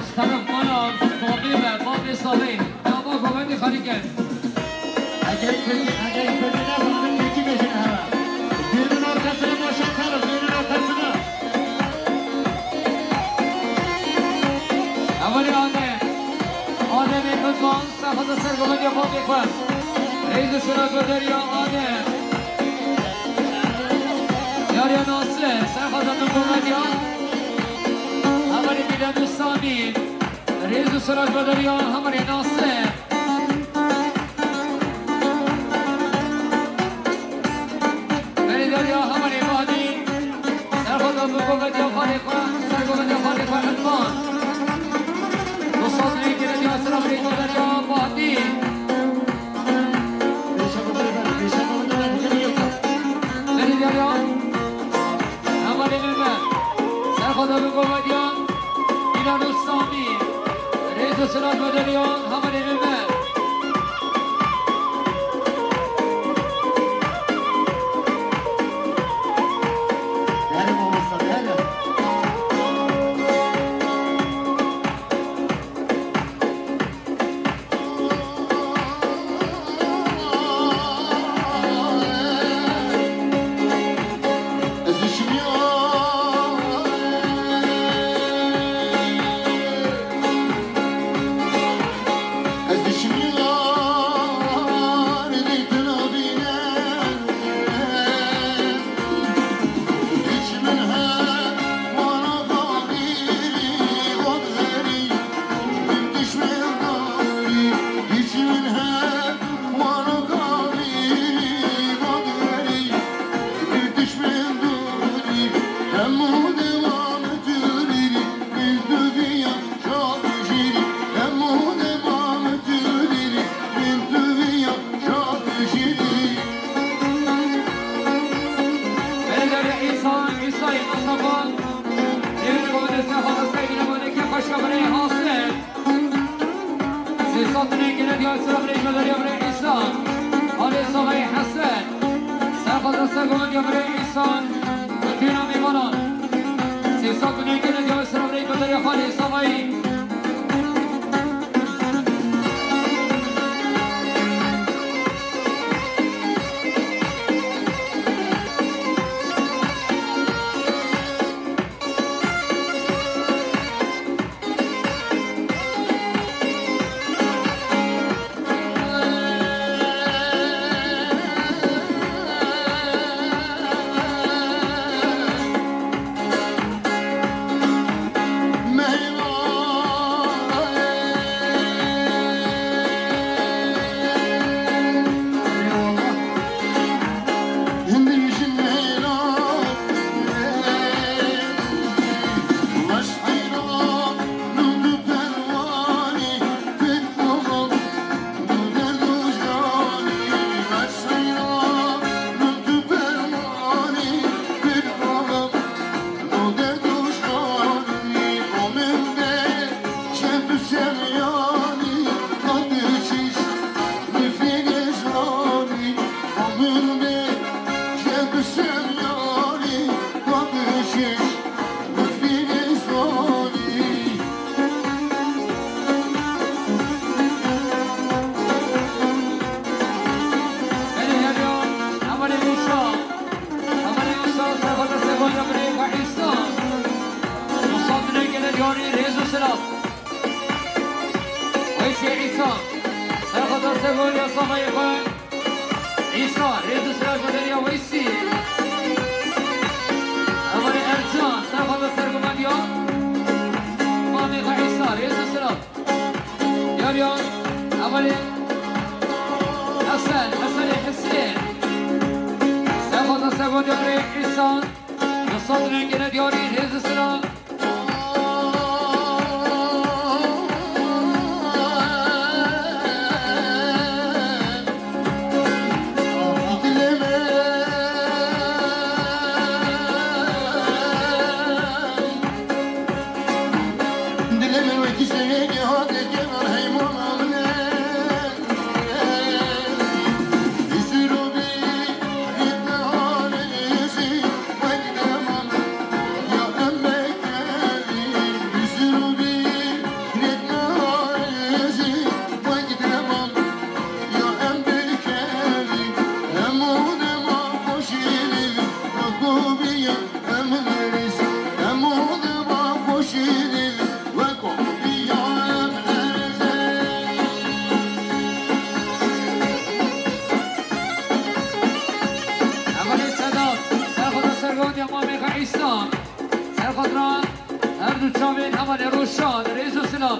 Ji teref mala Sabî ve bavê Sabî. Nava govendê xalî gel. Hegeyî Kurdî, hegeyî Kurdî ne zanin Tirkî bêjin hewe. Duyunun ortasına boşaltalım, duyunun ortasına. Hevalê Adem. Ademê Rızvan. Serxweza ser govendiya bavê xwe. Rêz û sura govendiya Adem. Yariya Nasir, serxweza min govendiya. Hevalê Bîlal û Samî. Rêz û sura govendiya hevalê Nasir. Berê deriya hevalê Badî. Serxweza min govendiya xalê xwe, ser govendiya xalê xwe Edman. Dostan girê diya sira birê govendiya Badî. Berê deriya hevalê Mehmet. Serxweza min govendiya Îlan û Samî. Rêz û sira govendiya hevalê Mehmet. Değerli mamosta, değerli. Belediye Îsa, Îsayê Mustafa, Devlet Komitesi Hazır Sevgili Maliki Paşa Bey Hasret. Sêsat nengine diya sira birê Joderiya birê Îsa. Alê Savayê Hesen. Serxweza ser govendiya birê Îsa. Tîna mîvanan. Sêsat nengine diya sira birê Joderiya Xalê Savayî. Belê heriya, hevalê Mûsa, hevalê Mûsa, serxweza ser govendiya birê xwe Îsa. Mûsa dilê gelê diyarî rêz û silav. Weysê Îsa, serxweza ser govendiya Savayê xwe. Îsa, rêz û silav ji Joderiya Weysî. Hevalê Ercan, serxweza ser govendiya. Mamê xwe Îsa, rêz û silav. Yar yar, hevalê Hesen, Hesenê Hesên. Serxweza ser govendiya birê Îsa. Dostan nengine diyarî rêz û silav. Rêz û silav.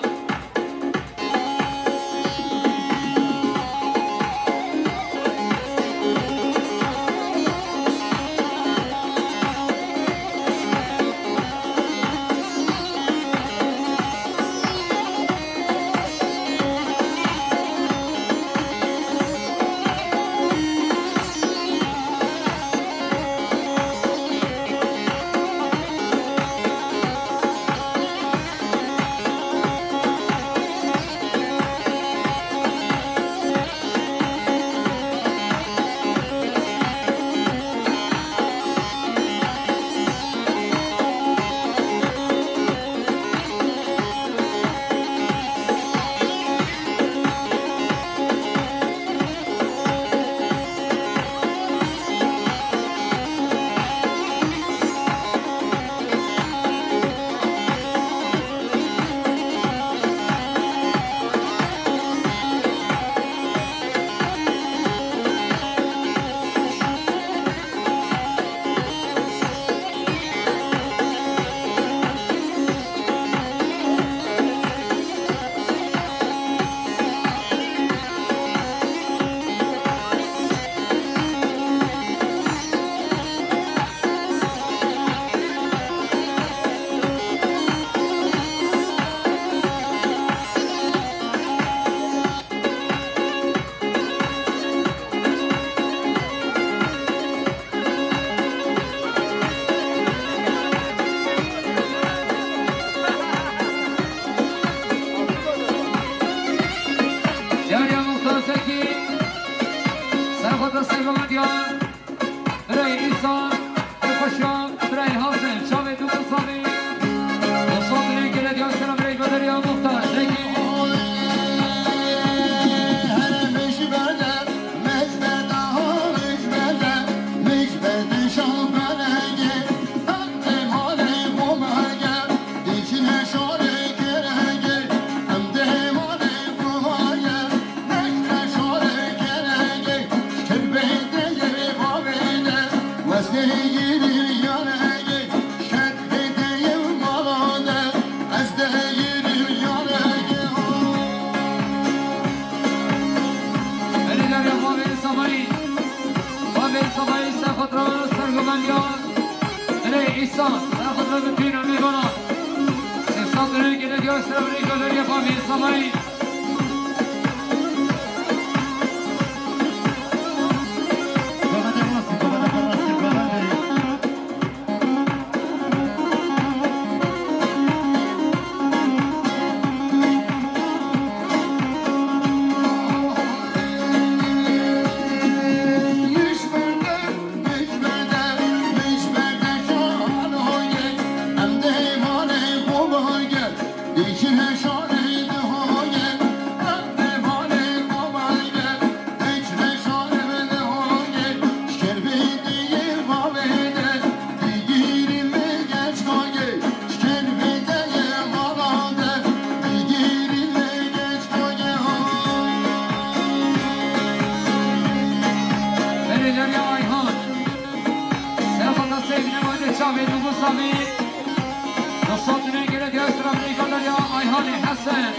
Yariya muxtar Zekî, ser xwe destê bilandiya. Birayê Îsa, bi xweşiya birayê Hasan, çavê du salî. Dostan dilê gelê diya selam birayê Bederiya muxtar Zekî. Erê derya bavê Sabayî. Bavê Sabayî ser xwe dira ser govendiya. Erê Îsa, ser xwe dira bi tîna mêvana. Sê sed lirê gelê diya ser lirê gelê bavê Sabayî. Erê derya Ayhan. Serxwe destê bine wade çavê Nûbû Samî. Dostan dilê gelê diya selam birayê Ayhanê Hesen.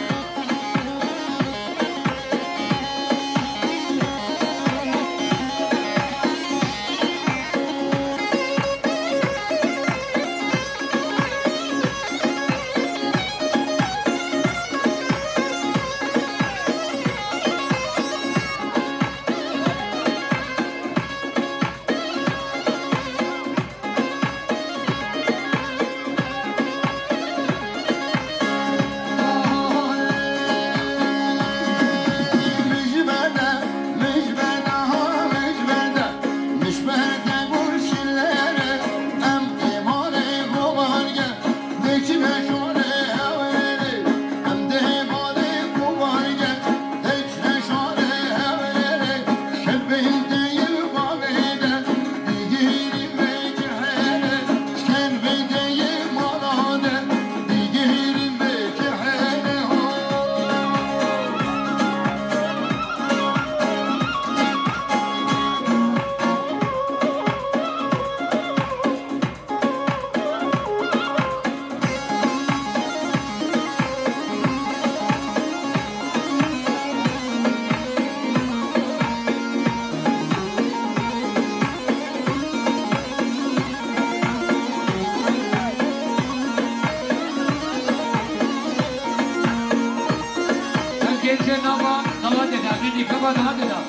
Êşê nava dawetê de, min dî keva dawetê de.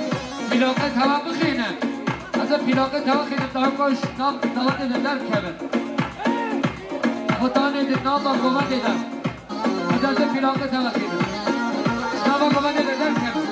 Pîlaqê teva bixîne. Ez ê pîlaqê teva xîne, daha koş, nav dawetê de derkeve. Xutanê di nava gometê de. Ez ê pîlaqê teva xîne. Nava gometê de derkeve.